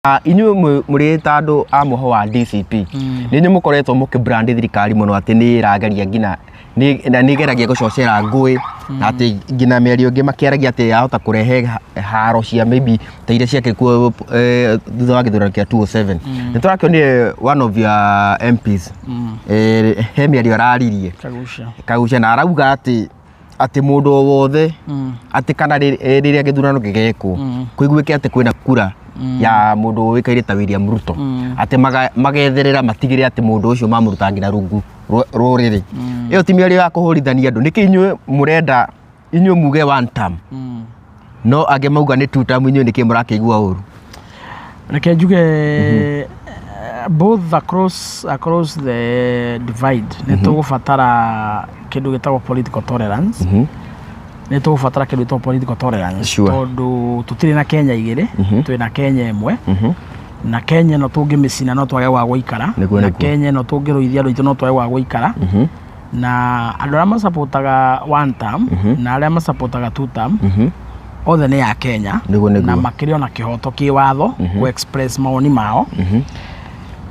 Inyuĩ mũrĩ ta andũ a mũho wa DCP, nĩ inyuĩ mũkoretwo mũkĩ brand thirikari mũno atĩ nĩ ĩrageria nginya na nĩ ĩgeragia gũcocera ngũĩ, na atĩ nginya mĩario ĩngĩ makĩaragia atĩ yahota kũrehe haro cia maybe ta iria ciakĩrĩ kuo thutha wa gĩthurano kĩa 2007. Nĩ tũrakĩonire one of your MPs, he mĩario araririe. Kagucia. Kagucia, na arauga atĩ mũndũ o wothe atĩ kana rĩrĩa gĩthurano gĩgekwo kũiguĩke atĩ kwĩna kura ya mũndũ ũĩkaine ta William Ruto, atĩ magetherera matigĩrĩre atĩ mũndũ ũcio mamũruta nginya rungu rũrĩrĩ. Ĩyo ti mĩario ya kũhũrithania andũ? Nĩkĩ inyuĩ mũrenda inyuĩ muge one term, no angĩ mauga nĩ two term, inyuĩ nĩkĩ mũrakĩigua ũru? Reke njuge, both across the divide nĩ tũgũbatara kĩndũ gĩtagwo political tolerance. Nĩ tũgũbatara kĩndũ gĩtagwo political tolerance, tondũ tũtirĩ na Kenya igĩrĩ, twĩna Kenya ĩmwe, na Kenya ĩno tũngĩmĩcina no twage gwa gũikara, na Kenya ĩno tũngĩrũithia andũ aitũ no twage gwa gũikara. Na andũ arĩa macapotaga one term na arĩa macapotaga two term, othe nĩ ya Kenya, na makĩrĩ ona kĩhoto kĩwatho kũ express mawoni mao.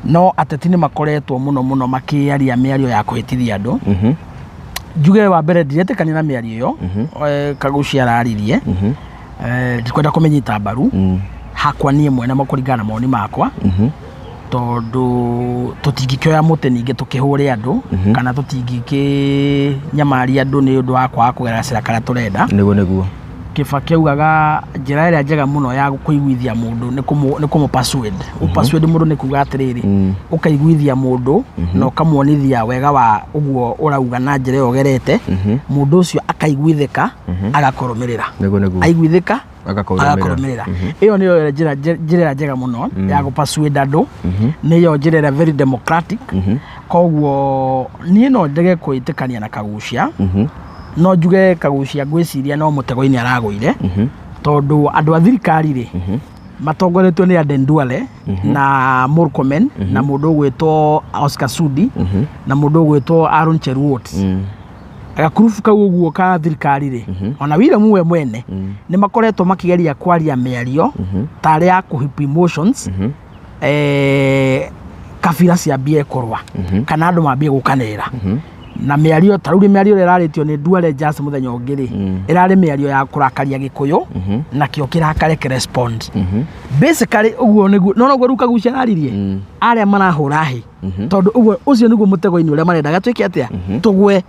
No ateti nĩ makoretwo mũno mũno makĩaria mĩario ya kũhĩtithia andũ. Njuge wa mbere, ndiretĩkania na mĩario ĩyo Kagucia araririe. Ndikwenda kũmĩnyita mbaru hakwa niĩ mwene kũringana na mawoni makwa, tondũ tũtingĩkĩoya mũtĩ ningĩ tũkĩhũre andũ, kana tũtingĩkĩnyamaria andũ nĩ ũndũ wa kwaga kũgerera gacĩra karĩa tũrenda. Nĩguo nĩguo. Kĩbakĩ augaga njĩra ĩrĩa njega mũno ya kũiguithia mũndũ nĩ kũmũ persuade. Persuade mũndũ nĩ kuga atĩrĩrĩ, ũkaiguithia mũndũ na ũkamuonithia wega wa ũguo ũrauga na njĩra ĩyo ũgerete, mũndũ ũcio akaiguithĩka, agakũrũmĩrĩra. Nĩguo nĩguo. Aiguithĩka, agakũrũmĩrĩra. Agakũrũmĩrĩra. Ĩyo nĩyo njĩra ĩrĩa njega mũno ya gũ persuade andũ, nĩyo njĩra ĩrĩa very democratic. Koguo niĩ no ndege kwĩtĩkania na Kagucia. No njuge Kagucia ngwĩciria no mũtego-inĩ aragũire, tondũ andũ a thirikari rĩ, matongoretio nĩ Aden Duale na Murkomen na mũndũ ũgwĩtwo Oscar Sudi na mũndũ ũgwĩtwo Aaron Cheruiyot, gakurubu kau ũguo ka thirikari rĩ, ona William we mwene, nĩ makoretwo makĩgeria kwaria mĩario tarĩ ya kũ emotions, kabira ciambie kũrũa kana andũ mambie gũkanĩrĩra na mĩario ta rĩu. Mĩario ĩrĩa ĩrarĩtio nĩ Duale just mũthenya ũngĩ rĩ, ĩrarĩ mĩario ya kũrakaria Gĩkũyũ nakĩo kĩrakare kĩrespond. Basically ũguo nĩguo, no noguo rĩu Kagucia araririe, arĩa marahũra hĩ, tondũ ũguo ũcio nĩguo mũtego-inĩ ũrĩa marendaga twĩke atĩa, tũgwe.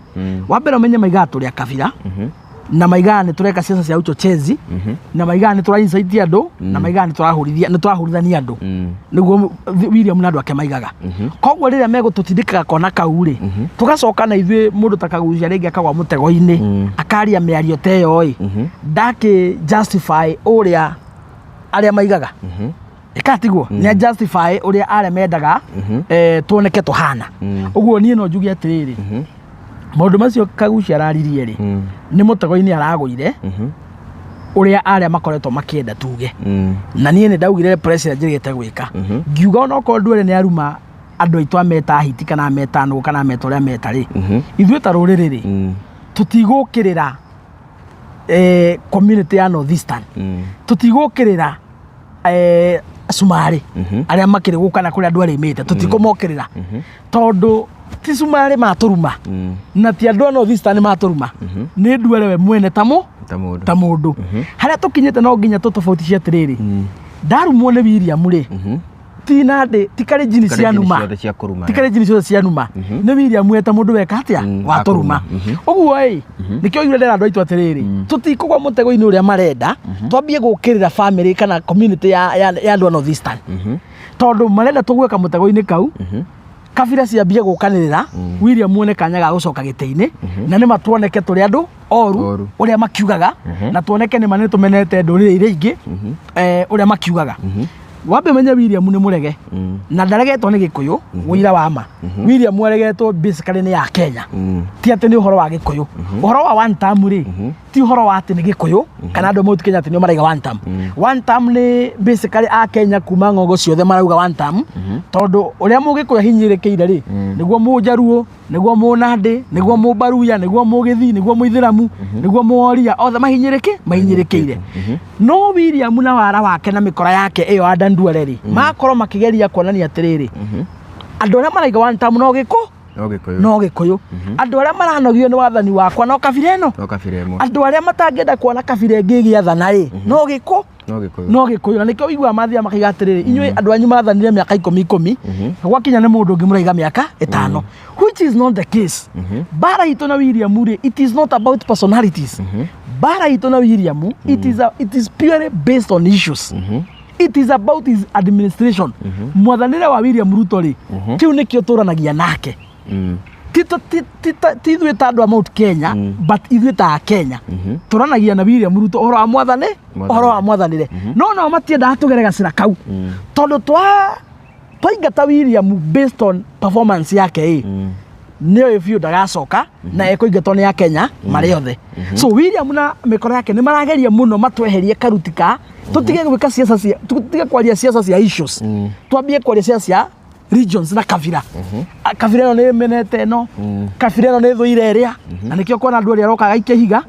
Wa mbere ũmenye maigaga tũrĩ a kabira, na maigaga nĩ tũreka ciaca cia uchochezi, na maigaga nĩ tũra incite andũ, na maigaga nĩ tũrahũrithia, nĩ tũrahũrithania andũ. Nĩguo William na andũ ake maigaga. Koguo rĩrĩa megũtũtindĩkaga kona kau rĩ, tũgacoka na ithuĩ mũndũ ta Kagucia rĩngĩ akagwa mũtego-inĩ, akaria mĩario ta ĩyo ĩ, ndakĩ justify ũrĩa arĩa maigaga ĩkatigwo nĩ justify ũrĩa arĩa mendaga tuoneke tũhana ũguo. Niĩ no njuge atĩrĩrĩ, maũndũ macio Kagucia araririe rĩ, nĩ mũtego-inĩ aragũire ũrĩa arĩa makoretwo makĩenda tuge. Na niĩ nĩ ndaugire press ĩrĩa njĩrĩgĩte gwĩka, ngiuga onokorwo Duale nĩ aruma andũ aitũ, ameta hiti kana ameta nũgũ kana ameta ũrĩa ameta rĩ, ithuĩ ta rũrĩrĩ rĩ, tũtigũkĩrĩra community ya North Eastern, tũtigũkĩrĩra Cumarĩ arĩa makĩrĩ gũka na kũrĩa andũ arĩmĩte, tũtikũmokĩrĩra, tondũ ti Cumarĩ matũruma na ti andũ a North Eastern matũruma, nĩ Duale we mwene ta ta mũndũ. Ta mũndũ. Harĩa tũkinyĩte no nginya tũtofauticie atĩrĩrĩ, ndarumwo nĩ William rĩ, ti Nandĩ, ti Kalenjin cianuma. Ciothe cia kũruma. Ti Kalenjin ciothe cianuma, nĩ William we ta mũndũ weka atĩa, watũruma. Akũruma. Ũguo ĩ nĩkĩo oigire ndera andũ aitũ atĩrĩrĩ, tũtikũgwa mũtego-inĩ ũrĩa marenda twambie gũkĩrĩra family kana community ya andũ a North Eastern, tondũ marenda tũgwe kamũtego-inĩ kau, kabira ciambie gũkanĩrĩra, William muone kanya ga gũcoka gĩtĩ-inĩ, na nĩ ma tuoneke tũrĩ andũ oru, Oru. ũrĩa makiugaga, na tuoneke nĩ ma nĩ tũmenete ndũrĩrĩ iria ingĩ, ũrĩa makiugaga. Wambe menye William nĩ mũrege, na ndaregetwo nĩ Gĩkũyũ. Ũira wa ma, William aregetwo basically nĩ ya Kenya, ti atĩ nĩ ũhoro wa Gĩkũyũ. Ũhoro wa one term rĩ, ti ũhoro wa atĩ nĩ Gĩkũyũ kana andũ a Mount Kenya atĩ nĩo maraiga one term. One term nĩ basically a Kenya kuma ng'ongo ciothe marauga one term, tondũ ũrĩa Mũgĩkũyũ ahinyĩrĩkĩire rĩ, nĩguo Mũnjaruo, Nĩguo Mũnandĩ, nĩguo Mũbaruya, nĩguo Mũgĩthi, nĩguo Mũithĩramu, nĩguo Mũoria, othe mahinyĩrĩki mahinyĩrĩkĩire. No William na wara wake na mĩkora yake ĩyo ya Ndanduare rĩ, makorwo makĩgeria kuonania atĩrĩrĩ, andũ arĩa maraiga one term no gĩkũ No Gĩkũyũ. No Gĩkũyũ, andũ arĩa maranogio nĩ wathani wakwa no kabira ĩno, No kabira ĩmwe. Andũ arĩa matangĩenda kuona kabira ĩngĩ ĩgĩathana rĩ, no gĩkũ No Gĩkũyũ. No Gĩkũyũ. Na nĩkĩo ũiguaga mathiaga makaiga atĩrĩrĩ, inyuĩ andũ anyu mathanire mĩaka ikũmi ikũmi, gwakinya nĩ mũndũ ũngĩ mũraiga mĩaka 5, which is not the case. Mbara itũ na William rĩ, it is not about personalities. Mbara itũ na William, it is purely based on issues. It is about his administration. Mwathanĩre wa William Ruto rĩ, kĩu nĩkĩo tũranagia nake. Ti ithuĩ ta andũ a Mount Kenya, but ithuĩ ta Kenya tũranagia na William Ruto ũhoro wa mwathani, ũhoro wa mwathanĩre. No nao matiendaga tũgere gacĩra kau, tondũ twaingata William based on performance yake ĩ, nĩoĩ biũ ndagacoka na ekũingatwo nĩ Akenya marĩ othe. So William na mĩkora yake nĩ marageria mũno matweherie karuti ka tũtige gwĩka ciaca cia, tũtige kwaria ciaca cia issues, twambie kwaria ciaca cia regions na kabira. Ah, kabira ĩno nĩ ĩmenete ĩno, kabira ĩno nĩ ĩthũire ĩrĩa, na nĩkĩo kuona andũ arĩa aroka gaikia ihiga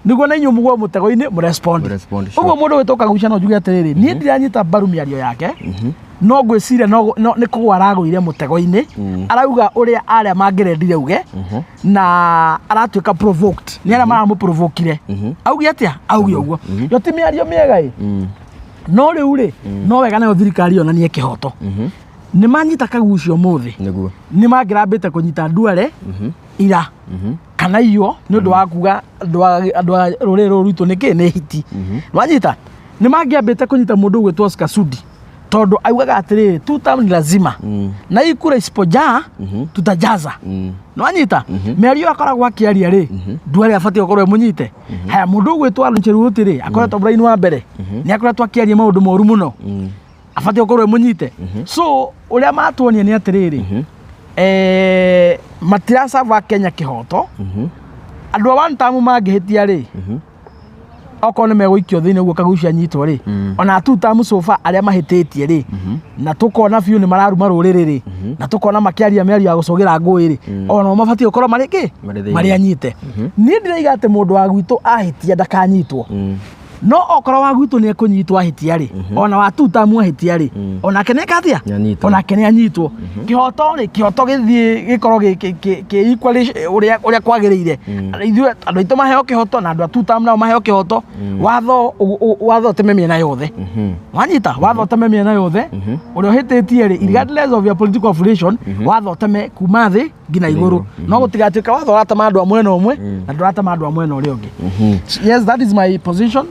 nĩguo na inyuĩ mũgwe mũtego-inĩ mũrespond. Mũrespond, sure. Ũguo mũndũ wĩtwo Kagucia no njuge atĩrĩrĩ, niĩ ndiranyita mbaru mĩario yake, no ngwĩciria no nĩ kũgwa aragũire mũtego-inĩ. Arauga ũrĩa arĩa mangĩrendire uge, na aratuĩka provoked nĩ arĩa maramũprovokire auge atĩa, auge ũguo. Yo ti mĩario mĩega ĩ, no rĩu rĩ, no wega nayo thirikari yonanie kĩhoto. Nĩ manyita Kagucio ũmũthĩ, nĩ mangĩrambĩte kũnyita Nduare ira kana iyo nĩ ũndũ wa kuga andũ a rũrĩrĩ rũrũ rwitũ nĩ kĩ nĩ hiti. Wanyita, nĩ mangĩambĩte kũnyita mũndũ ũgwĩtwo Oscar Sudi, tondũ augaga atĩrĩrĩ, two term ni lazima, na hii kura isipojaa tutajaza. Nĩwanyita mĩario akoragwo akĩaria rĩ, Nduare abatiĩ gũkorwo ĩmũnyite. Haya, mũndũ ũgwĩtwo Aaron Cheruiyot rĩ, akoretwo mũraini wa mbere, nĩ akoretwo akĩaria maũndũ moru mũno, abatiĩ gũkorwo ĩmũnyite. So ũrĩa matuonia nĩ atĩrĩrĩ, matiracaba Kenya kĩhoto. Andũ a one term mangĩhĩtia rĩ, okorwo nĩ megũikio thĩinĩ ũguo Kagucia anyitwo rĩ, ona two term so far arĩa mahĩtĩtie rĩ, na tũkona biũ nĩ mararuma rũrĩrĩ rĩ, na tũkona makĩaria mĩario ya gũcũgĩra ngũĩ rĩ, ona o mabatiĩ gũkorwo marĩ kĩ Marĩ thĩinĩ. Marĩ anyite. Niĩ ndiraiga atĩ mũndũ wa gwitũ ahĩtia ndakanyitwo, no okorwo wa gwitũ nĩ ekũnyitwo ahĩtia rĩ, ona wa two term ahĩtia rĩ, onake nĩ eka atĩa? Nĩanyitwo. Onake nĩ anyitwo. Kĩhoto rĩ, kĩhoto gĩthiĩ gĩkorwo gĩ equally ũrĩa kwagĩrĩire. Ithuĩ andũ aitũ maheo kĩhoto na andũ a two term nao maheo kĩhoto. Watho ũteme mĩena yothe. Wanyita, watho ũteme mĩena yothe. Ũrĩa ũhĩtĩtie rĩ, regardless of your political affiliation, watho ũteme kuma thĩ nginya igũrũ, no gũtigatuĩke watho ũratema andũ a mwena ũmwe na ndũratema andũ a mwena ũrĩa ũngĩ. Yes, that is my position.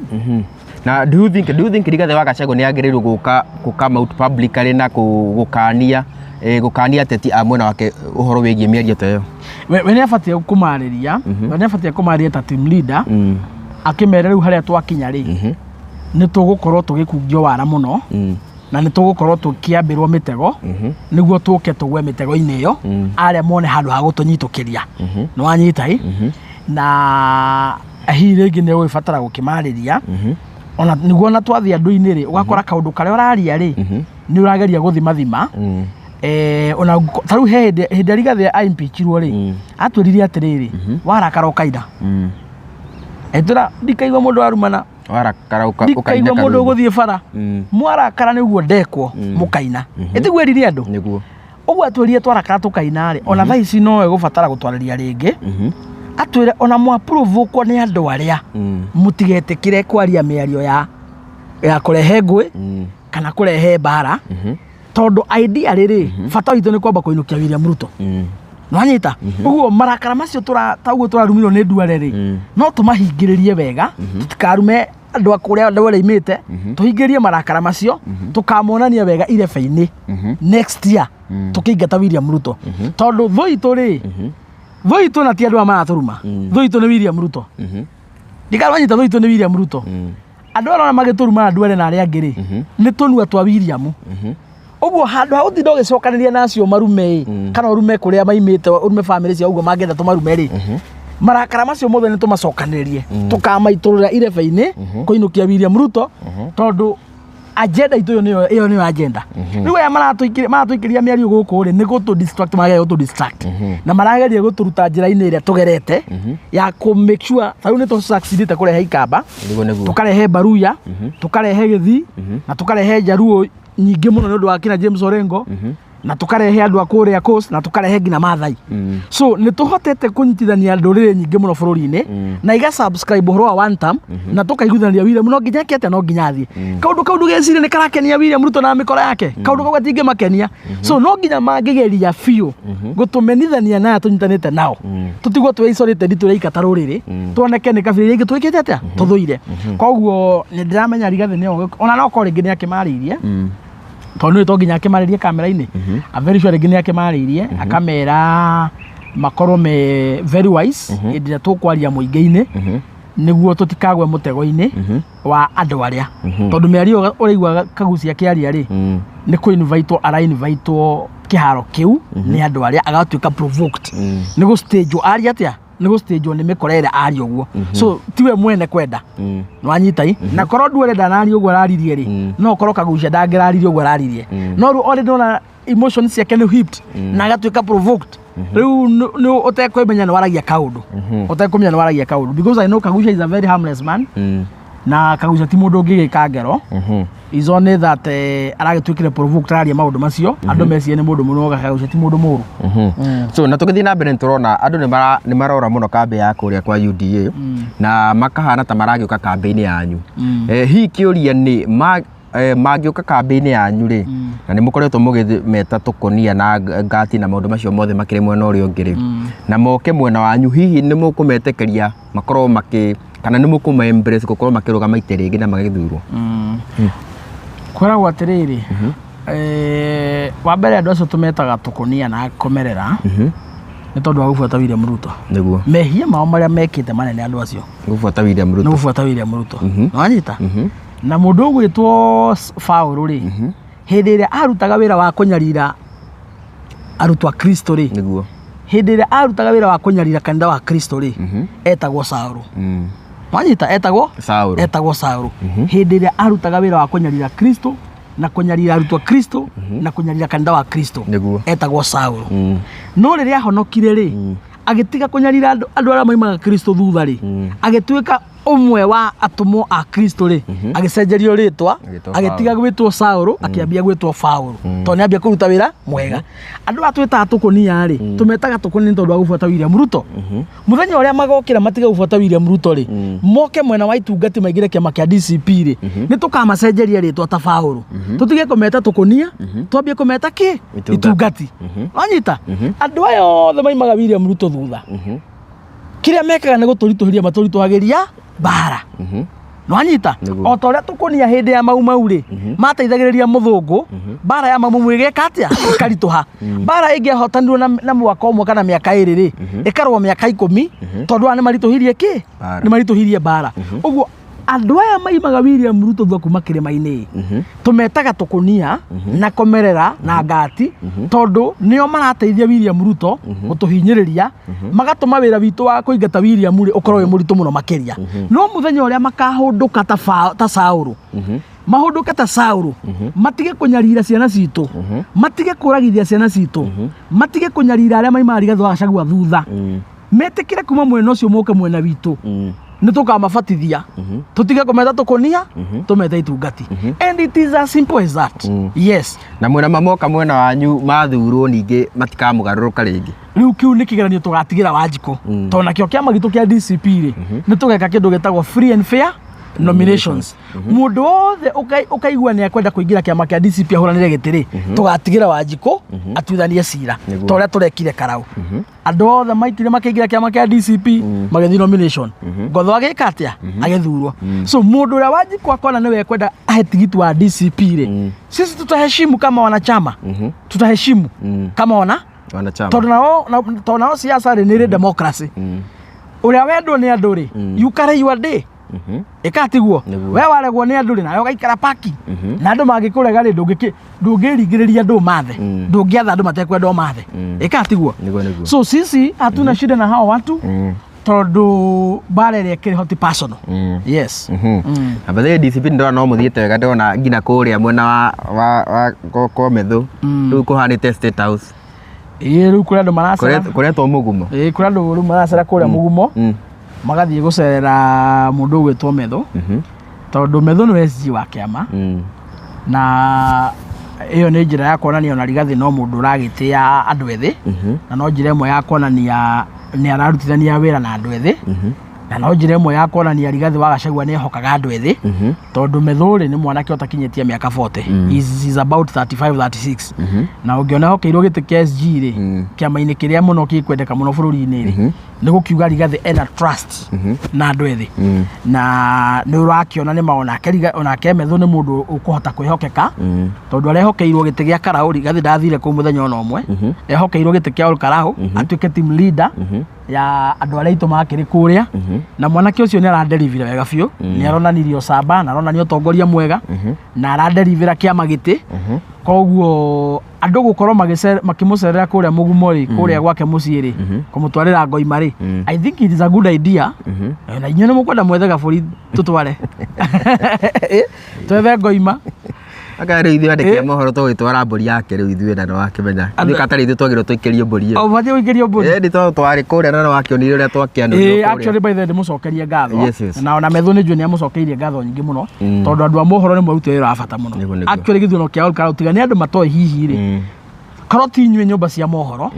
Na do you think Rigathi wa Gachagua nĩ agĩrĩirwo gũka kũ come out publicly na gũkania ateti a mwena wake ũhoro wĩgiĩ mĩario ta ĩyo? We nĩ abatiĩ kũmarĩria, we nĩ abatiĩ kũmarĩria ta team leader, akĩmere rĩu harĩa twakinya rĩ, nĩ tũgũkorwo tũgĩkungio wara mũno, na nĩ tũgũkorwo tũkĩambĩrwo mĩtego nĩguo tũke tũgwe mĩtego-inĩ ĩyo, arĩa mone handũ ha gũtũnyitũkĩria. Nĩ wanyita ĩ? Na hihi rĩngĩ nĩ ũgũgĩbatara gũkĩmarĩria ona nĩguo ona twathiĩ andũ-inĩ rĩ, ũgakora kaũndũ karĩa ũraria rĩ, nĩ ũrageria gũthimathima. Ona ta rĩu he hĩndĩ ĩrĩa Rigathĩ aimpeachirwo rĩ, atwĩrire atĩrĩrĩ, warakara ũkaina. Etwĩra ndikaigua mũndũ arumana. Warakara ũkaina Ndikaigua mũndũ karwĩmbo. ũgũthiĩ bara. Mwarakara nĩguo ndekwo mũkaina. Ĩtiguo erire andũ? Nĩguo. Ũguo atwĩrire twarakara tũkaina rĩ, ona thaa ici no egũbatara gũtwarĩria rĩngĩ, atwĩre ona mwaprovokwo nĩ andũ arĩa, mũtigetĩkĩre kwaria mĩario ya kũrehe ngũĩ kana kũrehe mbara, tondũ idea rĩrĩ bata witũ nĩ kwamba kũinũkia William Ruto. Nwanyita ũguo marakara macio tũra ta ũguo tũrarumirwo nĩ Nduare rĩ, no tũmahingĩrĩrie wega, tũtikarume andũ a kũrĩa andũ arĩa imĩte, tũhingĩrĩrie marakara macio, tũkamonania wega irebe-inĩ next year tũkĩingata William Ruto, tondũ thũ itũ rĩ, thũ itũ na ti andũ aya maratũruma, thũ itũ nĩ William Ruto. Ndikarwanyita, thũ itũ nĩ William Ruto. Andũ arĩa magĩtũruma Nduare na arĩa angĩ rĩ, nĩ tũnua twa William. Ũguo handũ ha gũtinda ũgĩcokanĩria na acio marume ĩ, kana ũrume kũrĩa maimĩte, ũrume bamĩrĩ ciao ũguo mangĩenda tũmarume rĩ, marakara macio mothe nĩ tũmacokanĩrĩrie, tũkamaitũrũra irebe-inĩ kũinũkia William Ruto, tondũ Agenda itũ ĩyo nĩyo agenda. Rĩu aya maratũikĩria mĩario gũkũ rĩ, nĩ gũtũ distract, marageria gũtũ distract na marageria gũtũruta njĩra-inĩ ĩrĩa tũgerete ya kũ make sure ta rĩu nĩ tũ succeedĩte kũrehe Ikamba, Nĩguo nĩguo. Tũkarehe Baruya, tũkarehe Gĩthii na tũkarehe Njaruo nyingĩ mũno nĩ ũndũ wa kina James Orengo, na tũkarehe andũ a kũrĩa Coast, na tũkarehe nginya Maathai. So nĩ tũhotete kũnyitithania ndũrĩrĩ nyingĩ mũno bũrũri-inĩ na iga subscribe ũhoro wa one term, na tũkaiguithania William no nginya eke atĩa, no nginya athiĩ. Kaũndũ kau ndũgecirie nĩ karakenia William Ruto na mĩkora yake, kaũndũ kau gatingĩmakenia. So no nginya mangĩgeria biũ gũtũmenithania na aya tũnyitanĩte nao, tũtigwo twĩ isolated, tũreika ta rũrĩrĩ, tuoneke nĩ kabira iria ingĩ twĩkĩte atĩa, tũthũire. Koguo nĩ ndĩramenya Rigathĩ nĩ ona no korwo rĩngĩ nĩ akĩmarĩirie, tondũ nĩ to nginya akĩmarĩrie kamera-inĩ. I'm very sure rĩngĩ nĩ akĩmarĩirie akamera makorwo me very wise hĩndĩ ĩrĩa tũkwaria mũingĩ-inĩ, nĩguo tũtikagwe mũtego-inĩ wa andũ arĩa, tondũ mĩario ũraigua Kagucia akĩaria rĩ, nĩ kũ invitewo ara invitewo kĩharo kĩu nĩ andũ arĩa, agatuĩka provoked, nĩ gũ stage aria atĩa, nĩ gũ stage nĩ mĩkora ĩrĩa aria ũguo. So tiwe mwene kwenda nĩwanyita i na korwo nduere ndanaria ũguo araririe rĩ, no korwo Kagucia ndangĩraririe ũguo araririe. No rĩu already nona emotions ciake nĩ whipped na agatuĩka provoked. Rĩu nĩ ũtekwĩmenya nĩ waragia kaũndũ, ũtekũmenya nĩ waragia kaũndũ, because I know Kagucia is a very harmless man, na Kagucia ti mũndũ ũngĩgĩka ngero. Is only that aragĩtuĩkire provoked araria maũndũ macio, andũ mecirie nĩ mũndũ mũru. Kagucia ti mũndũ mũru. So na tũgĩthiĩ na mbere, nĩ tũrona andũ nĩ marora mũno kambĩ ya kũrĩa kwa UDA na makahana ta maragĩũka kambĩ-inĩ yanyu. Hihi kĩũria nĩ mangĩũka kambĩ-inĩ yanyu rĩ, na nĩ mũkoretwo mũgĩmeta tũkonia na ngati na maũndũ macio mothe makĩrĩ mwena ũrĩa ũngĩ rĩ, na moke mwena wanyu, hihi nĩ mũkũmetĩkĩria makorwo makĩ kana nĩ mũkũma embrace gũkorwo makĩrũgama ite rĩngĩ na magĩthurwo? Kwĩragwo atĩrĩrĩ, wa mbere andũ acio tũmetaga tũkonia na komerera nĩ tondũ wa gũbuata William Ruto. Mehia mao marĩa mekĩte manene andũ acio Gũbuata William nĩ Ruto. Gũbuata William Ruto. Nĩwanyita? Na mũndũ ũgwĩtwo Paũlũ rĩ, hĩndĩ ĩrĩa arutaga wĩra wa kũnyarira arutwo a Kristo rĩ, hĩndĩ ĩrĩa arutaga wĩra wa kũnyarira kanitha wa Kristo rĩ, etagwo Saũlũ. Wanyita? Etagwo Saũlũ. Etagwo Saũlũ hĩndĩ ĩrĩa arutaga wĩra wa kũnyarira Kristo na kũnyarira arutwo a Kristo na kũnyarira kanitha wa Kristo. Etagwo Saũlũ. No rĩrĩa ahonokire rĩ, agĩtiga kũnyarira andũ arĩa maimaga Kristo thutha rĩ, agĩtuĩka ũmwe wa atũmwo a Kristo rĩ, agĩcenjerio rĩtwa. Agĩtwo Agĩtiga gwĩtwo Saũlũ, akĩambia gwĩtwo Paũlũ, tondũ nĩambia kũruta wĩra mwega. Andũ aya twĩtaga tũkũnia rĩ, tũmetaga tũkũnia nĩ tondũ wa gũbuata William Ruto. Mũthenya ũrĩa magokĩra matige gũbuata William Ruto rĩ, moke mwena wa itungati, maingĩre kĩama kĩa DCP rĩ, nĩ tũkamacenjeria rĩtwa ta Paũlũ, tũtige kũmeta tũkũnia, twambie kũmeta kĩ? Itungati. Itungati. Wanyita? Andũ aya othe maimaga William Ruto thutha, kĩrĩa mekaga nĩ gũtũritũhĩria, matũritũhagĩria mbara. Nwanyita? O ta ũrĩa tũkũnia hĩndĩ ya Mau Mau rĩ, mateithagĩrĩria mũthũngũ, mbara ya Mau Mau ĩgeka atĩa? Ĩkaritũha. Mbara ĩngĩahotanirwo na mwaka ũmwe kana mĩaka 2 rĩ, ĩkarũa mĩaka 10, tondũ aya nĩ maritũhirie kĩ? Mbara. Nĩ maritũhirie mbara. Ũguo andũ aya maimaga William Ruto thutha kuma kĩrĩma-inĩ, tũmetaga tũkũnia na komerera na ngati, tondũ nĩo marateithia William Ruto gũtũhinyĩrĩria, magatũma wĩra witũ wa kũingata William rĩ ũkorwo wĩ mũritũ mũno makĩria. No mũthenya ũrĩa makahũndũka ta Saũlũ, mahũndũke ta Saũlũ, matige kũnyarira ciana citũ, matige kũragithia ciana citũ, matige kũnyarira arĩa maimaga Rigathĩ wa Gachagua thutha, metĩkĩre kuma mwena ũcio moke mwena witũ, nĩ tũkamabatithia, tũtige kũmeta tũkũnia, tũmete itungati. And it is as simple as that, yes. Na mwena mamoka mwena wanyu mathurwo, ningĩ matikamũgarũrũka rĩngĩ? Rĩu kĩu nĩ kĩgeranio tũgatigĩra Wanjikũ, tondũ nakĩo kĩama gitũ kĩa DCP rĩ, nĩ tũgeka kĩndũ gĩtagwo free and fair nominations. Mũndũ wothe ũkaigua nĩ akwenda kũingĩra kĩama kĩa DCP ahũranĩre gĩtĩ rĩ, tũgatigĩra Wanjikũ atuithanie cira, ta ũrĩa tũrekire Karau. Andũ othe maikire makĩingĩra kĩama kĩa DCP, magĩthiĩ nomination, Ngotho agĩka atĩa? Agĩthurwo. So mũndũ ũrĩa Wanjikũ akona nĩwe ekwenda ahe tigiti wa DCP rĩ, sisi tutaheshimu kama wanachama, tutaheshimu kama wana wanachama. Tondũ nao siasa rĩ, nĩ ĩrĩ democracy. Ũrĩa wendwo nĩ andũ rĩ, you carry your day. Ĩka tiguo? Nĩguo. We waregwo nĩ andũ rĩ, nawe ũgaikara paki, na andũ mangĩkũrega rĩ, ndũngĩringĩrĩria andũ mathe, ndũngĩatha andũ matekwenda ũmathe. Ĩka tiguo? Nĩguo nĩguo. So sisi hatuna shida na hao watu. Tondũ mbara ĩrĩa ĩkĩrĩ ho ti personal. Yes. Na by the way, DCP ndĩrona no mũthiĩte wega, ndĩrona nginya kũrĩa mwena wa Komethu rĩu kũhanĩte State House. Ĩĩ, rĩu kũrĩ andũ maracera. Kũretwo mũgumo. Ĩĩ, kũrĩ andũ rĩu maracera kũrĩa mũgumo, magathiĩ gũcerera mũndũ ũgwĩtwo Methu, tondũ Methu nĩwe SG wa kĩama, na ĩyo nĩ njĩra ya kuonania ona Rigathĩ no mũndũ ũragĩtĩa andũ ethĩ, na no njĩra ĩmwe ya kuonania nĩ ararutithania wĩra na andũ ethĩ, na no njĩra ĩmwe ya kuonania Rigathĩ wa Gachagua nĩ ehokaga andũ ethĩ, tondũ Methu rĩ, nĩ mwanake ũtakinyĩtie mĩaka 40. He's about 35, 36, na ũngĩona ehokeirwo gĩtĩ kĩa SG rĩ, kĩama-inĩ kĩrĩa mũno gĩkwendeka mũno bũrũri-inĩ rĩ, nĩ gũkiuga Rigathĩ ena trust na andũ ethĩ, na nĩ ũrakĩona nĩ ma onake onake Methu nĩ mũndũ ũkũhota kwĩhokeka, tondũ arehokeirwo gĩtĩ gĩa Karau. Rigathĩ ndathire kũu mũthenya ona ũmwe. Ehokeirwo gĩtĩ kĩa Ol Karau, atuĩke team leader ya andũ arĩa aitũ makĩrĩ kũrĩa, na mwanake ũcio nĩ araderivire wega biũ, nĩ aronanirie ũcamba na aronania ũtongoria mwega na araderivĩra kĩama gĩtĩ. Koguo andũ gũkorwo makĩmũcerera kũrĩa mũgumo rĩ, kũrĩa gwake mũciĩ rĩ, kũmũtwarĩra ngoima rĩ, I think it is a good idea. Na inyuĩ nĩ mũkwenda mwethe gabũri tũtware. Twethe ngoima. Aka rĩu ithuĩ andĩki a mohoro tũgĩtwara mbũri yake rĩu ithuĩ, na nĩwakĩmenya ithuĩ katarĩ ithuĩ twagĩrĩirwo tũikĩrie mbũri ĩyo. Ũbatiĩ gũikĩrio mbũri. Ĩĩ, nĩ tondũ twarĩ kũrĩa na nĩwakĩonire ũrĩa twakĩanũrirwo kũrĩa. Actually, by the way, ndĩmũcokerie ngatho. Yes. Na ona Methu nĩ njũĩ nĩ amũcokeirie ngatho nyingĩ mũno, tondũ andũ a mohoro nĩ marutire wĩra wa bata mũno. Nĩguo. Actually, gĩthurano kĩa Ol Kalou, tiga nĩ andũ matoĩ hihi rĩ, korwo ti inyuĩ nyũmba cia mohoro,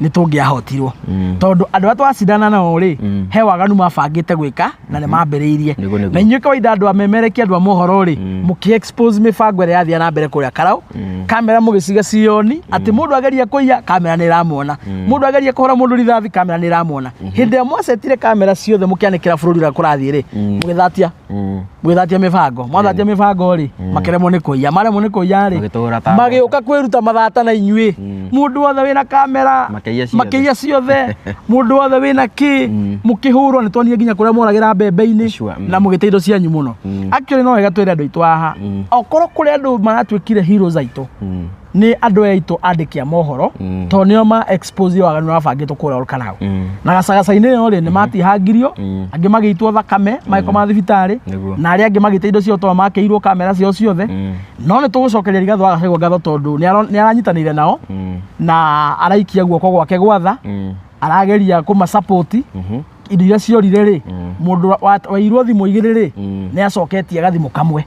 nĩ tũngĩahotirwo, tondũ andũ arĩa twacindana nao rĩ, he waganu mabangĩte gwĩka na nĩ mambĩrĩirie. Nĩguo. Na inyuĩ kawaida andũ a memerekia, andũ a mohoro rĩ, mũkĩ expose mĩbango ĩrĩa yathiĩ na mbere kũrĩa Karau, kamera mũgĩciga cioni atĩ mũndũ ageria kũiya, kamera nĩ ĩramuona, mũndũ ageria kũhũra mũndũ rithathi, kamera nĩ ĩramuona. Hĩndĩ ĩrĩa mwacetire kamera ciothe mũkĩanĩkĩra bũrũri ũrĩa kũrathiĩ rĩ, mũgĩthatia mĩbango. Mwathatia mĩbango rĩ, makĩremwo nĩ kũiya, maremwo nĩ kũiya rĩ, Magĩtũhũra ta magĩũka kwĩruta mathata na inyuĩ. Mũndũ wothe wĩna kamera Makĩiya ciothe. Makĩiya ciothe. Mũndũ wothe wĩna kĩ, mũkĩhũrwo. Nĩ tuonire nginya kũrĩa moragĩra mbembe-inĩ na mũgĩte indo cianyu mũno. Actually, no wega twĩre andũ aitũ haha, okorwo kũrĩ andũ maratuĩkire heroes aitũ, nĩ andũ aya aitũ andĩki a mohoro, tondũ nĩo ma expose waganu ũrĩa wabangĩtwo kũrĩa Ol Kalou na gacagaca-inĩ ĩyo rĩ, nĩ matihangirio, angĩ magĩitwo thakame magĩkoma thibitarĩ, na arĩa angĩ magĩte indo ciao tondũ makĩirwo kamera ciao ciothe. No nĩ tũgũcokeria Rigathĩ wa Gachagua ngatho, tondũ nĩ aranyitanĩire nao na araikia guoko gwake gwatha, arageria kũma-support. Indo iria ciorire rĩ, mũndũ wairwo thimũ igĩrĩ rĩ, nĩ acoketie gathimũ kamwe.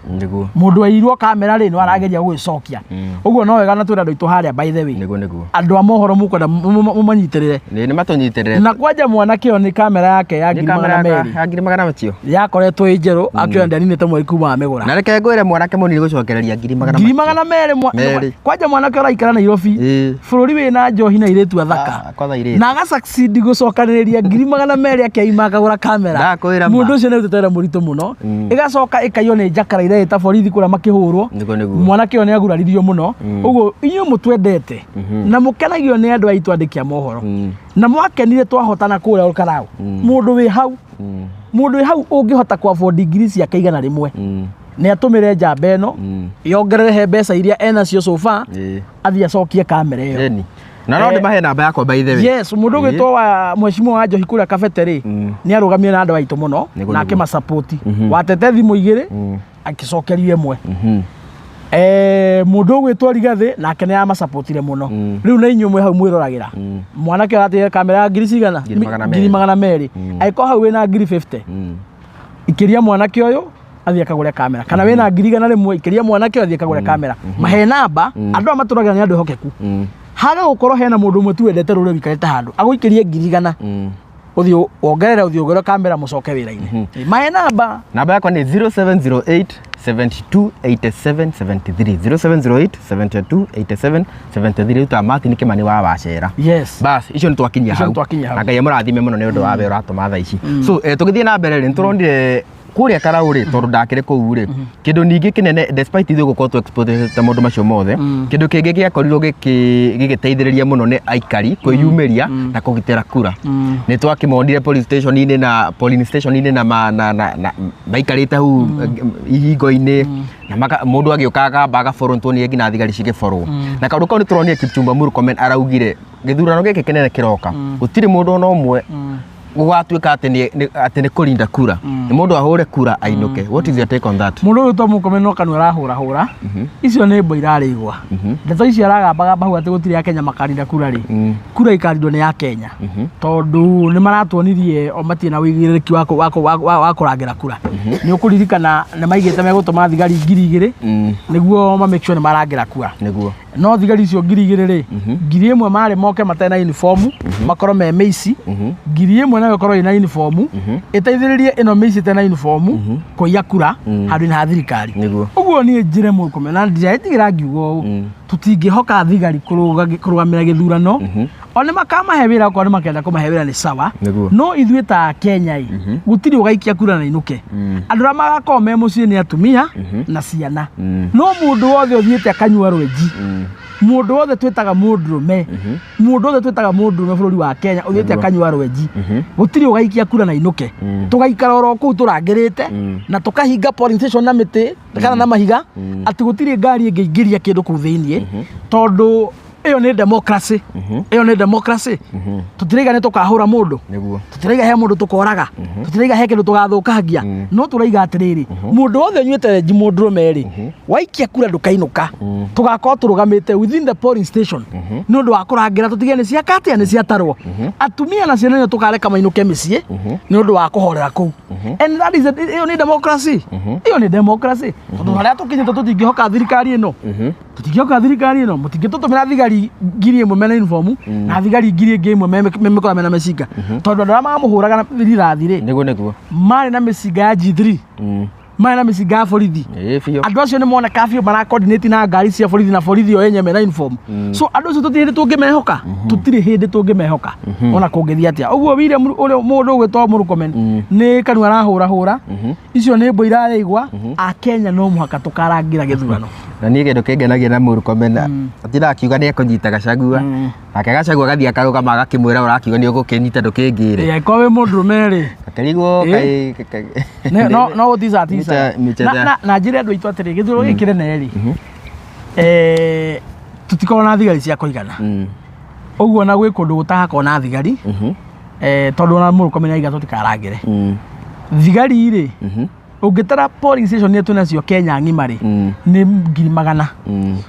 Mũndũ wairwo kamera rĩ, nĩ arageria gũgĩcokia. Ũguo no wega na twĩra andũ aitũ harĩa, by the way, Nĩguo. andũ a mohoro mũkwenda mũmanyitĩrĩre. Nĩ matũnyitĩrĩre. Na kwanja mwanake ũyũ nĩ kamera yake ya Nĩ ngiri kamera magana merĩ ya ngiri magana macio yakoretwo ĩ njerũ, akĩoya ndianinĩte mweri kuma amĩgũra. Na reke ngwĩre, mwanake mũnini gũcokereria ngiri magana Ngiri macio. 200. Merĩ. Kwanja mwanake ũraikara Nairobi, bũrũri wĩna njohi na airĩtu athaka, Ah, kwanza airĩtu. Na aga succeed gũcokanĩrĩria ngiri 200 akĩaima akagũra kamera. Ndakwĩra ma. Mũndũ ũcio nĩ arutĩte wĩra mũritũ mũno. Ĩgacoka ĩkaiywo nĩ njakara ireĩta borithi kũrĩa makĩhũrwo. Nĩguo. Mwanake ũyũ nĩ aguraririo mũno. Ũguo inyuĩ mũtwendete na mũkenagio nĩ andũ aitũ andĩki a mohoro, na mwakenire twahotana kũrĩa Ol Kalou, mũndũ wĩ hau, mũndũ wĩ hau ũngĩhota ku afford ngiri ciake 100, nĩ atũmĩre njamba ĩno yongerere he mbeca iria enacio so far, athiĩ acokie kamera ĩyo. Ĩni. Na no ndĩmahe namba yakwa, by the way. Yes, mũndũ ũgwĩtwo wa mheshimiwa wa Njohi kũrĩa Kabete rĩ, nĩ arũgamire na andũ aitũ mũno na akĩmasupport. Watete thimũ igĩrĩ, akĩcokerio ĩmwe. Mũndũ ũgwĩtwo Rigathĩ nake nĩ amasapotire mũno. Rĩu na inyuĩ mwĩ hau mwĩroragĩra, mwanake ũratigire kamera ya ngiri cigana? Ngiri 200. Ngiri 200. Angĩkorwo hau wĩna ngiri 50, ikĩria mwanake ũyũ athiĩ akagũre kamera, kana wĩna ngiri 100, ikĩria mwanake ũyũ athiĩ akagũre kamera. Mahe namba. Andũ aya matũragĩra nĩ andũ ehokeku. Haga gũkorwo hena mũndũ ũmwe tu wendete rũrĩrĩ wĩikarĩte handũ agũikĩrie ngiri 100, ũthiĩ wongerere, ũthiĩ ũgũre kamera, mũcoke wĩra-inĩ. Mahe namba. Namba yakwa nĩ 0708 72 87 73, 0708 72 87 73. Rĩu ta Martin Kimani wa Wacera. Bas, icio nĩ twakinyia Icio hau. nĩ twakinyia hau. Na Ngai amũrathime mũno nĩ ũndũ wa wĩra ũratũma thaa ici. So tũgĩthiĩ na mbere rĩ, nĩ tũronire kũrĩa Karau rĩ, tondũ ndakĩrĩ kũu rĩ, kĩndũ ningĩ kĩnene, despite ithuĩ gũkorwo tũ expose maũndũ macio mothe, kĩndũ kĩngĩ gĩakorirwo gĩgĩteithĩrĩria mũno nĩ aikari kwĩyumĩria na kũgitĩra kura. Nĩ twakĩmonire police station-inĩ na polling station-inĩ na, ma- na, na, na maikarĩte hau ihingo-inĩ na mũndũ agĩũka akamba agaborwo. Nĩ tuonire nginya thigari cigĩborwo na kaũndũ kau. Nĩ tũronire Kipchumba Murkomen araugire gĩthurano gĩkĩ kĩnene kĩroka, gũtirĩ mũndũ ona ũmwe Gũgatuĩka atĩ atĩ nĩ kũrinda kura, nĩ mũndũ ahũre kura ainũke. What is your take on that? Mũndũ ũyũ to Mũrkomen no kanua arahũrahũra. Icio nĩ mbo irarĩ igwa. Ndeto icio aragambagamba hau atĩ gũtirĩ Akenya makarinda kura rĩ, kura ikarindwo nĩ Akenya, tondũ nĩ maratuonirie o matirĩ na ũigĩrĩrĩki wa kũrangĩra kura. Nĩ ũkũririkana nĩ maigĩte megũtũma thigari 2000 nĩguo ma make sure nĩ marangĩra kura. No thigari icio 2000 rĩ, 1000 marĩ moke matarĩ na uniform, makorwo me mĩici, 1000 nayo ĩkorwo ĩna uniform, ĩteithĩrĩrie ĩno mĩici ĩtarĩ na uniform kũiya kura handũ-inĩ ha thirikari. Ũguo niĩ njĩre Mũrkomen, na ndiretigĩra ngiuga ũũ, tũtingĩhoka thigari kũrũgamĩra gĩthurano. O nĩ makamahe wĩra, okorwo nĩ makenda kũmahe wĩra nĩ sawa. No ithuĩ ta Kenya ĩ, gũtirĩ ũgaikia kura na inũke. Andũ arĩa magakorwo me mũciĩ nĩ atumia na ciana. No mũndũ wothe ũthiĩte akanyua rwenji, mũndũ wothe twĩtaga mũndũrũme, mũndũ wothe twĩtaga mũndũrũme bũrũri wa Kenya ũthiĩte akanyua rwenji, gũtirĩ ũgaikia kura na inũke. Tũgaikara oro kũu tũrangĩrĩte na tũkahinga polling station na mĩtĩ kana na mahiga, atĩ gũtirĩ ngari ĩngĩingĩria kĩndũ kũu thĩiniĩ, tondũ ĩyo nĩ democracy. Ĩyo nĩ democracy. Tũtiraiga nĩ tũkahũra mũndũ, tũtiraiga he mũndũ tũkoraga, tũtiraiga he kĩndũ tũgathũkangia, no tũraiga atĩrĩrĩ, mũndũ wothe ũnyuĩte renji mũndũrũme rĩ, waikia kura ndũkainũka. Tũgakorwo tũrũgamĩte within the polling station nĩ ũndũ wa kũrangĩra tũtige nĩ ciaka atĩa, nĩ ciatarwo. Atumia na ciana nĩo tũkareka mainũke mĩciĩ nĩ ũndũ wa kũhorera kũu. And that is ĩyo nĩ democracy. Ĩyo nĩ democracy, tondũ harĩa tũkinyĩte tũtingĩhoka thirikari ĩno. Tũtingĩhoka thirikari ĩno. Mũtingĩtũtũmĩra thigari 1000 mena uniform na thigari 1000 ĩngĩ me mĩkora mena mĩcinga, tondũ andũ arĩa mamũhũraga na rithathi rĩ, Nĩguo nĩguo. marĩ na mĩcinga ya G3, marĩ na mĩcinga ya borithi. Ĩĩ biũ. Andũ acio nĩ moneka biũ mara coordinate na ngari cia borithi na borithi o enye mena uniform. So andũ acio tũtirĩ hĩndĩ tũngĩmehoka, tũtirĩ hĩndĩ tũngĩmehoka ona kũngĩthiĩ atĩa. Ũguo William ũrĩa mũndũ ũgwĩtwo Mũrkomen nĩ kanua arahũrahũra. Icio nĩ mbo irarĩ igwa. Akenya no mũhaka tũkarangĩra gĩthurano. Na niĩ kĩndũ kĩngenagia na Murkomen, atindaga akiuga nĩ ekũnyita Gachagua, nake Gachagua agathiĩ akarũgama agakĩmwĩra, ũrakiuga nĩ ũgũkĩnyita, ndũkĩngĩre. Ĩ, angĩkorwo wĩ mũndũrũme rĩ, Akĩrigwo. No gũtica tica. Na njĩre andũ aitũ atĩrĩ, gĩthurano gĩkĩ kĩnene rĩ, tũtikoragwo na thigari cia kũigana. Ũguo na gwĩ kũndũ gũtagakorwo na thigari, tondũ ona Mũrkomen aiga tũtikarangĩre thigari rĩ, ũngĩtara polling station iria twĩnacio Kenya ng'ima rĩ, nĩ 100,000.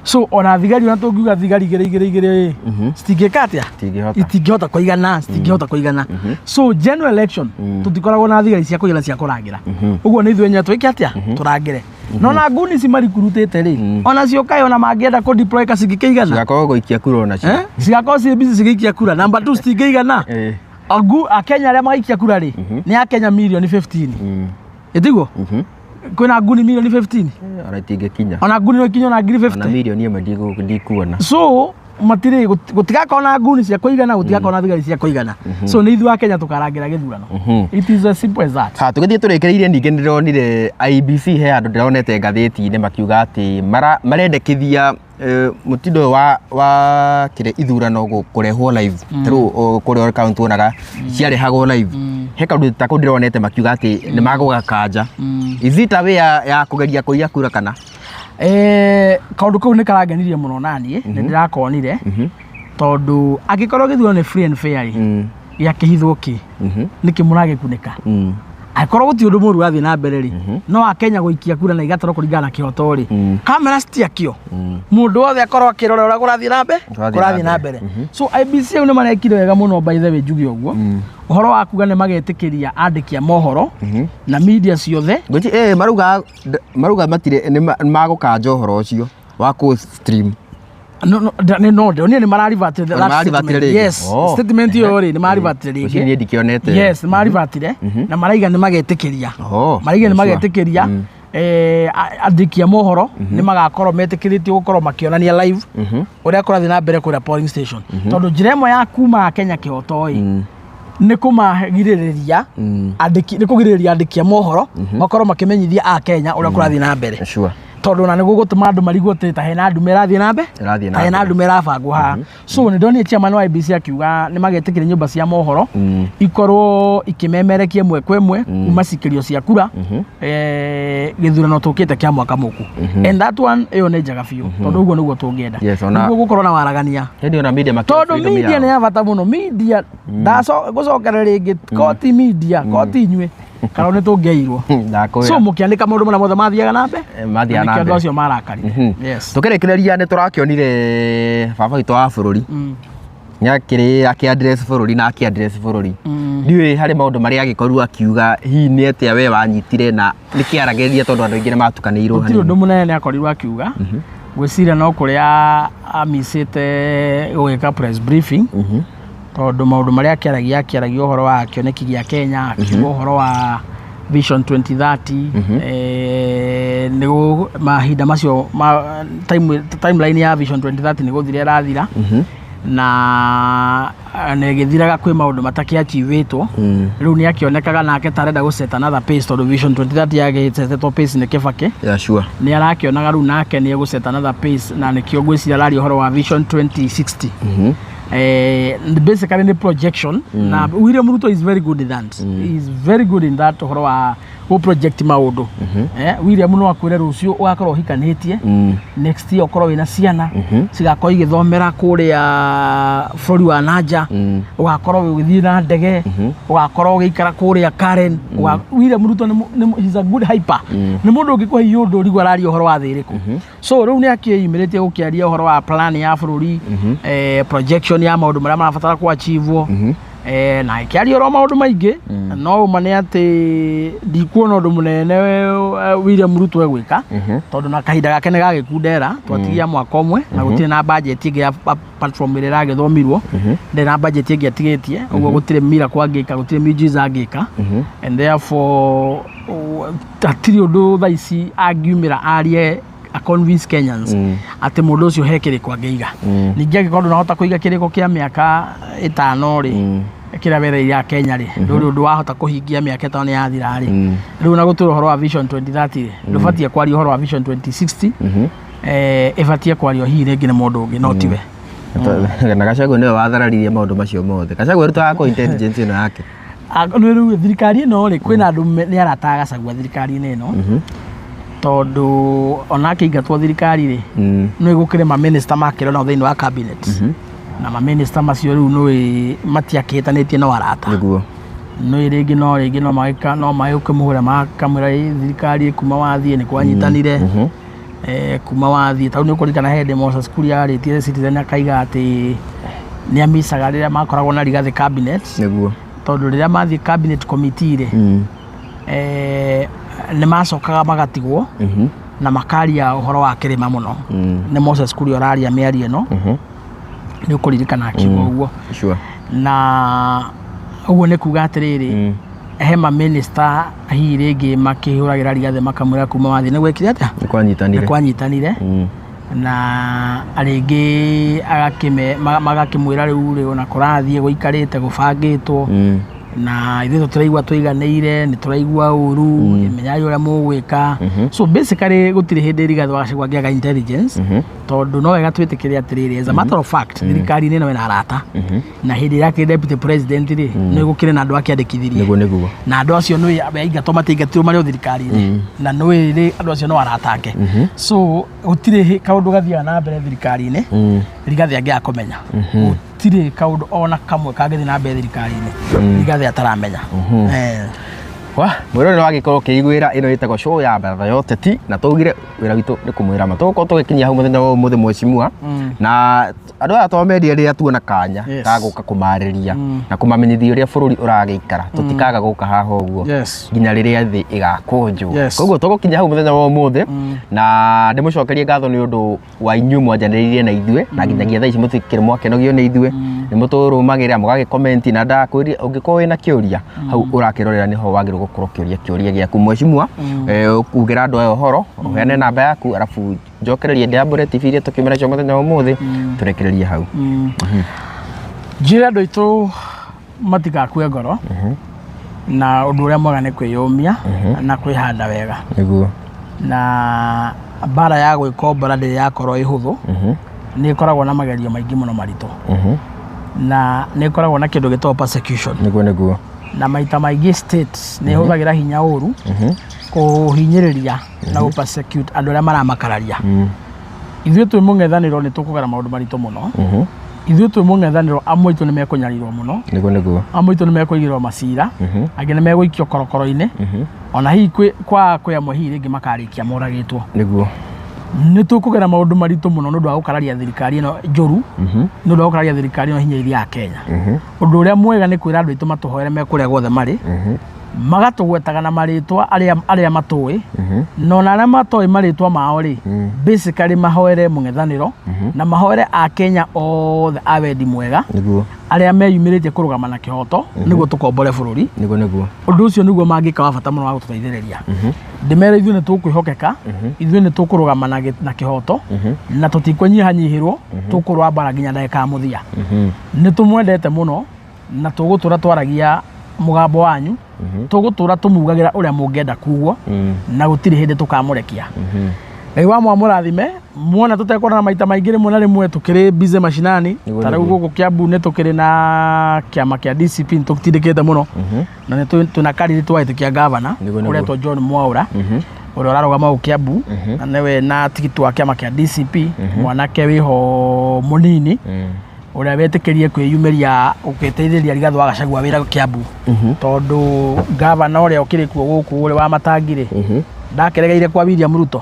So ona thigari, ona tũngiuga thigari igĩrĩ igĩrĩ igĩrĩ rĩ, citingĩka atĩa? Itingĩhota. Itingĩhota kũigana, citingĩhota kũigana. So general election tũtikoragwo na thigari cia kũigana cia kũrangĩra. Ũguo nĩ ithuĩ enyewe twĩke atĩa? Tũrangĩre. No na nguni ici marikurutĩte rĩ, ona cio kaĩ ona mangĩenda kũ deploy ka cingĩkĩigana? Cigakorwo gũikia kura onacio. Eh? Cigakorwo ciĩ busy cigĩikia kura. Number two, citingĩigana. Agu Akenya arĩa magaikia kura rĩ, nĩ Akenya mirioni 15. Ĩtiguo kwĩna nguni mirioni 15? Ona itingĩkinya. Ona nguni no ikinye ona ngiri Ona 50? mirioni 1 ndikuona. So matirĩ gũtigakorwo na nguni cia kũigana, gũtigakorwo na thigari cia kũigana. So nĩ ithuĩ Akenya tũkarangĩra gĩthurano. It is as simple as that. Ha, tũgĩthiĩ tũrĩkĩrĩirie, ningĩ nĩndĩronire IEBC, he handũ ndĩronete ngathĩti-inĩ makiuga atĩ marendekithia mũtindo ũyũ wa kĩrĩa ithurano kũrehwo live. Ta rĩu kũrĩa kaunti wonaga ciarehagwo live, he kaũndũ ta kau ndĩronete makiuga atĩ nĩ magũgakanja. Is it a way ya kũgeria kũiya kura kana? Kaũndũ kau nĩ karangenirie mũno naniĩ nĩ ndĩrakonire, tondũ angĩkorwo gĩthurano nĩ free and fair rĩ, gĩakĩhithwo kĩ? Nĩkĩ mũragĩkunĩka? Angĩkorwo gũtirĩ ũndũ mũru ũrathiĩ na mbere rĩ, no Akenya gũikia kura na igatarwo kũringana na kĩhoto rĩ, kamera citiakio, mũndũ wothe akorwo akĩrora ũrĩa kũrathiĩ na mbere. Kũrathiĩ Kũrathiĩ na na mbere. So IEBC au nĩ marekire wega mũno, by the way, njuge ũguo, ũhoro wa kuga nĩ magetĩkĩria andĩki a mohoro na media ciothe. Ngwĩci marauga matirĩ nĩ magũkanja ũhoro ũcio wa kũ stream. No, no, ndĩronire nĩ mararivatire Oh, that nĩmararivatire statement. rĩngĩ? Yes. Oh. Statement ĩyo rĩ, nĩ mararivatire Ũcio rĩngĩ. niĩ ndikĩonete. Yes, nĩ mararivatire na maraiga nĩ magetĩkĩria. Maraiga nĩ magetĩkĩria andĩki a mohoro nĩ magakorwo metĩkĩrĩtio gũkorwo makĩonania live ũrĩa kũrathiĩ na mbere kũrĩa polling station, tondũ njĩra ĩmwe ya kuma Kenya kĩhoto ĩ nĩ kũmagirĩrĩria andĩki, nĩ kũgirĩrĩria andĩki a mohoro makorwo makĩmenyithia a Kenya ũrĩa kũrathiĩ na mbere. Tondũ ona nĩ gũgũtũma andũ marigwo atĩ ta hena ndume ĩrathiĩ na mbere, Ĩrathiĩ na ta hena mbere. ndume ĩrabangwo haha. So nĩ ndonire chairman wa IEBC akiuga nĩ magetĩkĩria nyũmba cia mohoro ikorwo ikĩmemerekia ĩmwe kwa ĩmwe kuma cikĩrio cia kura gĩthurano tũkĩte kĩa mwaka mũku. And that one, ĩyo nĩ njega biũ, tondũ ũguo nĩguo tũngĩenda, Yes, ona- nĩguo gũkorwo na waragania. Hĩndĩ ona media makĩoya Tondũ freedom media yao. nĩ ya bata mũno. Media gũcokera rĩngĩ koti, media koti inyuĩ kana nĩ tũngĩairwo. Ndakwĩra. So mũkĩandĩka maũndũ marĩa mothe mathiaga na mbere, Mathiaga na nĩkĩo andũ mbere. acio marakarire. Yes. Tũkĩrĩkĩrĩria, nĩ tũrakĩonire baba witũ wa bũrũri nĩ akĩrĩ akĩ-address bũrũri na akĩ-address bũrũri. Ndiũĩ harĩ maũndũ marĩa agĩkorirwo akiuga, hihi nĩ atĩa we wanyitire na nĩkĩ aragĩrĩria, tondũ andũ aingĩ nĩ matukanĩirwo Gũtirĩ hanini. ũndũ mũnene akorirwo akiuga. Ngwĩciria no kũrĩa amicĩte gũgĩka press briefing, tondũ maũndũ marĩa akĩaragia ũhoro wa kĩoneki gĩa Kenya, akiuga ũhoro wa Vision 2030, nĩ mahinda macio ma, timeline ya Vision 2030 nĩ gũthira ĩrathira, na na ĩgĩthiraga kwĩ maũndũ matakĩachievĩtwo. Rĩu nĩ akĩonekaga nake ta arenda gũ set another pace, tondũ Vision 2030 yagĩsetetwo pace nĩ Kĩbakĩ. Yeah, sure. Nĩ arakĩonaga rĩu nake nĩ egũ set another pace, na nĩkĩo ngwĩciria araria ũhoro wa Vision 2060. Basically nĩ projection, na William Ruto is very good in that. He is very good in that, ũhoro wa gũ project maũndũ. William no akwĩre rũciũ ũgakorwo ũhikanĩtie, next year ũkorwo wĩna ciana cigakorwo igĩthomera kũrĩa bũrũri wa nanja, ũgakorwo ũgĩthiĩ na ndege, ũgakorwo ũgĩikara kũrĩa Karen. William Ruto nĩ he's a good hyper, nĩ mũndũ ũngĩkũhe ũndũ ũrigwo araria ũhoro wa thĩ ĩrĩkũ. So rĩu nĩ akĩyumĩrĩtie gũkĩaria ũhoro wa plan ya bũrũri, projection ya maũndũ marĩa marabatara kũ achieve, na ĩkĩaria ũhoro wa maũndũ maingĩ. No ũma nĩ atĩ ndikuona ũndũ mũnene William Ruto egwĩka, tondũ na kahinda gake nĩ gagĩkundera, twatigia mwaka ũmwe na gũtirĩ na budget ĩngĩ ya platform ĩrĩa ĩragĩthomirwo, ndĩrĩ na budget ĩngĩ atigĩtie. Ũguo gũtirĩ miracle angĩka, gũtirĩ miujiza angĩka, and therefore hatirĩ ũndũ thaa ici angiumĩra arie a convince Kenyans atĩ mũndũ ũcio he kĩrĩko angĩiga. Ningĩ angĩkorwo ndũnahota kũiga kĩrĩko kĩa mĩaka 5 rĩ, kĩrĩa wereire a Kenya rĩ, ndũrĩ ũndũ wahota kũhingia mĩaka 5 nĩ yathira rĩ. Rĩu na gũtũra ũhoro wa Vision 2030 rĩ, ndũbatiĩ kwaria ũhoro wa Vision 2060, ĩbatiĩ kwario hihi rĩngĩ nĩ mũndũ ũngĩ no tiwe. Na Gachagua nĩwe wathararirie maũndũ macio mothe. Gachagua arutaga kũ intelligence ĩno yake? Nĩ rĩu thirikari ĩno rĩ, kwĩna andũ nĩ arata a Gachagua thirikari-inĩ ĩno, tondũ ona akĩingatwo thirikari rĩ, nĩ gũkĩrĩ maminista makĩrĩ nao thĩinĩ wa cabinet, na maminista macio rĩu nĩ matiakĩhĩtanĩtie no arata. Nĩ rĩngĩ no rĩngĩ no magĩka no magĩkĩmũhũra makamwĩra, "Ĩ, thirikari kuma wathiĩ nĩ kwanyitanire." Kuma wathiĩ tondũ nĩ ũkũririkana hĩndĩ Moses Kuria arĩtie Citizen akaiga atĩ nĩ amicaga rĩrĩa makoragwo na Rigathĩ cabinet, tondũ rĩrĩa mathiĩ cabinet committee rĩ, nĩ macokaga magatigwo na makaria ũhoro wa kĩrĩma mũno. Nĩ Moses Kuria ũraria mĩario ĩno, nĩ ũkũririkana akiuga ũguo. Na ũguo nĩ kuga atĩrĩrĩ, he maminista hihi rĩngĩ makĩhũragĩra Rigathĩ makamwĩra kuma wathiĩ nĩ gwekire atĩa? Nĩ kwanyitanire. Nĩ kwanyitanire. Na rĩngĩ magakĩmwĩra rĩu rĩ, ona kũrathiĩ gũikarĩte gũbangĩtwo, na ithuĩ tũtiraigua tũiganĩire, nĩ tũraigua ũru, menyai ũrĩa mũgwĩka. So basically gũtirĩ hĩndĩ Rigathĩ wa Gachagua angĩaga intelligence, tondũ no wega twĩtĩkĩre atĩrĩrĩ, as a matter of fact, thirikari-inĩ ĩno ĩna arata, na hĩndĩ ĩrĩa akĩrĩ deputy president rĩ, nĩ gũkĩrĩ na andũ akĩandĩkithirie. Nĩguo nĩguo. Na andũ acio nĩ aingatwo matiaingatirwo marĩ o thirikari-inĩ, na nĩ rĩ andũ acio no arata ake. So gũtirĩ kaũndũ gathiaga na mbere thirikari-inĩ Rigathĩ angĩaga kũmenya. Gũtirĩ kaũndũ ona kamwe kangĩthiĩ na mbere thirikari-inĩ Rigathĩ ataramenya. Wa mwĩrore wagĩkorwo ũkĩiguĩra ĩno ĩtagwo show ya baratha ya ũteti, na twaugire wĩra witũ nĩ kũmwĩra ma. Tũgũkorwo tũgĩkinyia hau mũthenya wa ũmũthĩ, mheshimiwa, na andũ aya twamendia rĩrĩa tuona kanya ga gũka kũmarĩria na kũmamenyithia ũrĩa bũrũri ũragĩikara, tũtikaga gũka haha ũguo nginya rĩrĩa thĩ ĩgakũnjwo. Koguo tũgũkinya hau mũthenya wa ũmũthĩ, na ndĩmũcokerie ngatho nĩ ũndũ wa inyuĩ mwanjanĩrĩire na ithuĩ, na nginyagia thaa ici mũtikĩrĩ mwakenogio nĩ ithuĩ, nĩ mũtũrũmagĩrĩra mũgagĩkomenti, na ndakwĩrire ũngĩkorwo wĩna kĩũria hau ũrakĩrorera nĩho wagĩrĩirwo gũkorwo ũkĩũria kĩũria gĩaku. Mheshimiwa, ugĩra andũ aya ũhoro, ũheane namba yaku, arabu njokererie ndĩambũre TV iria tũkiumĩra nacio mũthenya wa ũmũthĩ, tũrekererie hau. Njĩre andũ aitũ matigakue ngoro, na ũndũ ũrĩa mwega nĩ kwĩyũmia na kwĩhanda wega. Na mbara ya gwĩkombora ndĩrĩ yakorwo ĩ hũthũ, nĩ ĩkoragwo na magerio maingĩ mũno maritũ, na nĩ ĩkoragwo na kĩndũ gĩtagwo persecution. Nĩguo nĩguo. Na maita maingĩ states nĩ ĩhũthagĩra hinya ũru kũhinyĩrĩria na gũ persecute andũ arĩa maramakararia. Ithuĩ twĩ mũng'ethanĩro nĩ tũkũgera maũndũ maritũ mũno. Ithuĩ twĩ mũng'ethanĩro amwe aitũ nĩ mekũnyarirwo mũno, Nĩguo nĩguo. Amwe aitũ nĩ mekũigĩrwo macira, angĩ nĩ megũikio korokoro-inĩ, ona hihi kwa kwĩ amwe hihi rĩngĩ makarĩkia moragĩtwo. Nĩ tũkũgera maũndũ maritũ mũno nĩ ũndũ wa gũkararia thirikari ĩno njũru, nĩ ũndũ wa gũkararia thirikari ĩno hinyĩrĩria ya Kenya. Ũndũ ũrĩa mwega nĩ kwĩra andũ aitũ matũhoere me kũrĩa guothe marĩ, magatũgwetaga na marĩtwa arĩa matũĩ, na ona arĩa matoĩ marĩtwa mao rĩ, basically mahoere mũng'ethanĩro na mahoere akenya othe a wendi mwega arĩa meyumĩrĩtie kũrũgama na kĩhoto nĩguo tũkombore bũrũri. Nĩguo nĩguo. Ũndũ ũcio nĩguo mangĩka wa bata mũno wa gũtũteithĩrĩria. Ndĩmere ithuĩ nĩ tũkwĩhokeka, ithuĩ nĩ tũkũrũgama na kĩhoto na tũtikũnyihanyihĩrwo, tũkũrũa mbara nginya ndagĩka ya mũthia. Nĩ tũmwendete mũno na tũgũtũra twaragia mũgambo wanyu, tũgũtũra tũmugagĩra ũrĩa mũngĩenda kugwo, na gũtirĩ hĩndĩ tũkamũrekia. Ngai wa mwamũrathime. Muona tũtekuonana maita maingĩ, rĩmwe na rĩmwe tũkĩrĩ busy macinani. Ta rĩu gũkũ Kiambu nĩ tũkĩrĩ na kĩama kĩa DCP, nĩ tũtindĩkĩte mũno na nĩ twĩna candidate wa gĩtĩ kĩa gavana ũretwo John Mwaura, ũrĩa ũrarũgama gũkũ Kiambu na nĩwe na tigiti wa kĩama kĩa DCP, mwanake wĩho mũnini ũrĩa wetĩkĩrie kwĩyumĩria ũgĩteithĩrĩria Rigathĩ wa Gachagua wĩra Kiambu, tondũ gavana ũrĩa ũkĩrĩ kuo gũkũ ũrĩ wa Matangi rĩ, ndakeregeire kwa William Ruto,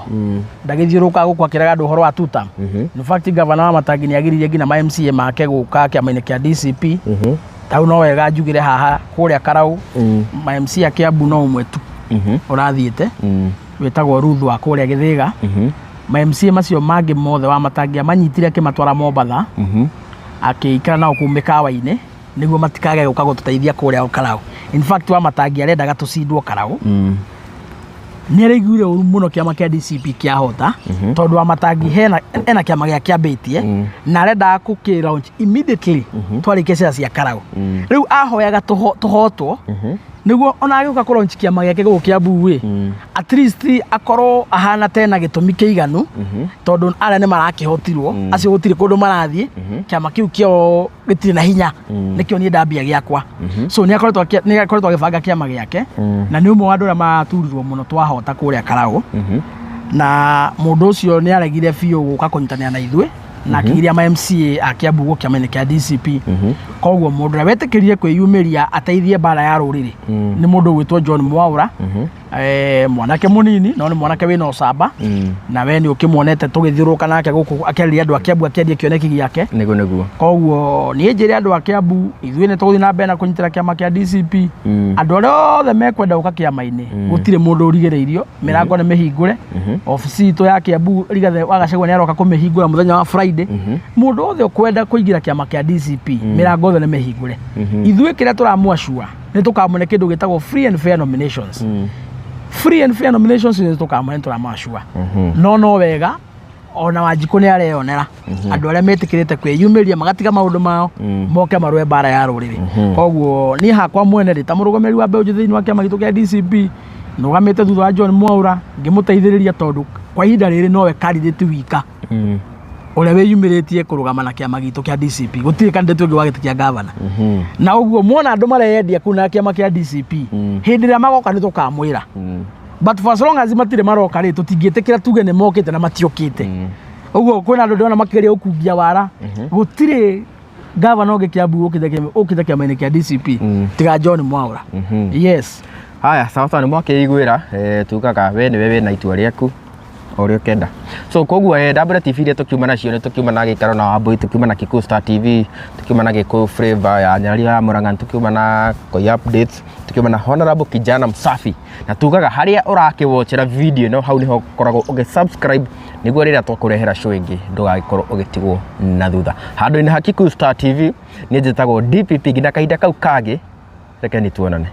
ndagĩthiũrũrũka gũkũ akĩraga andũ ũhoro wa two term. In fact, gavana wa Matangi nĩ agiririe nginya ma MCA make gũka kĩama-inĩ kĩa DCP. Tau no wega njugire haha kũrĩa Karau, ma MCA a Kiambu no ũmwe tu ũrathiĩte, wĩtagwo Ruth wa kũrĩa Gĩthĩga. Ma MCA macio mangĩ mothe wa Matangi amanyitire akĩmatwara Mombatha, akĩikara nao kũu mĩkawa-inĩ nĩguo matikage gũka gũtũteithia kũrĩa Karau. In fact, wa Matangi arendaga tũcindwo Karau. Nĩ araiguire ũru mũno kĩama kĩa DCP kĩahota, tondũ wa Matangi hena ena kĩama gĩake ambĩtie na arendaga gũkĩ launch immediately twarĩkia ciaca cia Karau. Rĩu ahoyaga tũhotwo nĩguo ona agĩũka kũ launch kĩama gĩake gũkũ Kiambu ĩ, at least akorwo ahana tena gĩtũmi kĩiganu, tondũ arĩa nĩ marakĩhotirwo acio gũtirĩ kũndũ marathiĩ, kĩama kĩu kĩao gĩtirĩ na hinya, nĩkĩo niĩ ndambia gĩakwa. So nĩ akoretwo agĩbanga kĩama gĩake na nĩ ũmwe wa andũ arĩa maraturirwo mũno twahota kũrĩa Karau, na mũndũ ũcio nĩ aregire biũ gũka kũnyitanĩra na ithuĩ na akĩgiria ma MCA a Kiambu gũkũ kĩama-inĩ kĩa DCP. Koguo mũndũ ũrĩa wetĩkĩrire kwĩyumĩria ateithie mbara ya rũrĩrĩ nĩ mũndũ ũgwĩtwo John Mwaura, mwanake mũnini no nĩ mwanake wĩna ũcamba, na we nĩ ũkĩmuonete tũgĩthiũrũrũka nake gũkũ akĩarĩria andũ a Kiambu, akĩendia kĩoneki gĩake. Nĩguo nĩguo. Koguo niĩ njĩre andũ a Kiambu, ithuĩ nĩ tũgũthiĩ na mbere na kũnyitĩra kĩama kĩa DCP. Andũ arĩa othe mekwenda gũka kĩama-inĩ, gũtirĩ mũndũ ũrigĩrĩirio, mĩrango nĩ mĩhingũre. Obici itũ ya Kiambu, Rigathĩ wa Gachagua nĩ aroka kũmĩhingũra mũthenya wa Friday. Mũndũ wothe ũkwenda kũingĩra kĩama kĩa DCP, mĩrango yothe nĩ mĩhingũre. Ithuĩ kĩrĩa tũramwacua nĩ tũkamũne kĩndũ gĩtagwo free and fair nominations. Free and fair nominations nĩ tũkamũne, tũramacua. No wega ona Wanjikũ nĩ areyonera andũ arĩa metĩkĩrĩte kwĩyumĩria magatiga maũndũ mao moke marũe mbara ya rũrĩrĩ. Koguo niĩ hakwa mwene rĩ, ta mũrũgamĩrĩri wa mbeũ njĩthĩ thĩinĩ wa kĩama gitũ kĩa DCP, nũgamĩte thutha wa John Mwaura ngĩmũteithĩrĩria, tondũ kwa ihinda rĩrĩ nowe candidate wika ũrĩa wĩyumĩrĩtie kũrũgama na kĩama gitũ kĩa DCP. Gũtirĩ candidate ũngĩ wa gĩtĩ kĩa gavana. Na ũguo muona andũ mareyendia kũu na kĩama kĩa DCP, hĩndĩ ĩrĩa magoka nĩ tũkamwĩra, but for as long as matirĩ maroka rĩ, tũtingĩtĩkĩra tuge nĩ mokĩte na matiũkĩte. Ũguo kwĩna andũ ndĩrona makĩgeria gũkungia wara. Gũtirĩ gavana ũngĩ Kiambu ũkĩte kĩama-inĩ kĩa DCP tiga John Mwaura. Yes. Haya, sawa sawa, nĩ mwakĩiguĩra. Tugaga we nĩwe wĩna itua rĩaku o ũrĩa ũkenda. So koguo Double TV iria tũkiuma nacio nĩ tũkiuma na Gĩikaro na Wambui, tũkiuma na Kikuyu Star TV, tũkiuma na Gĩkũyũ Flavor ya Nyarari ya Murang'a, tũkiuma na Koi Updates, tũkiuma na Honorable Kijana Msafi, na tugaga harĩa ũrakĩwatchera video ĩno, hau nĩho ũkoragwo ũgĩ subscribe nĩguo rĩrĩa twakũrehera show ĩngĩ ndũgagĩkorwo ũgĩtigwo na thutha. Handũ-inĩ ha Kikuyu Star TV, niĩ njĩtagwo DPP. Nginya kahinda kau kangĩ, reke nĩ tuonane.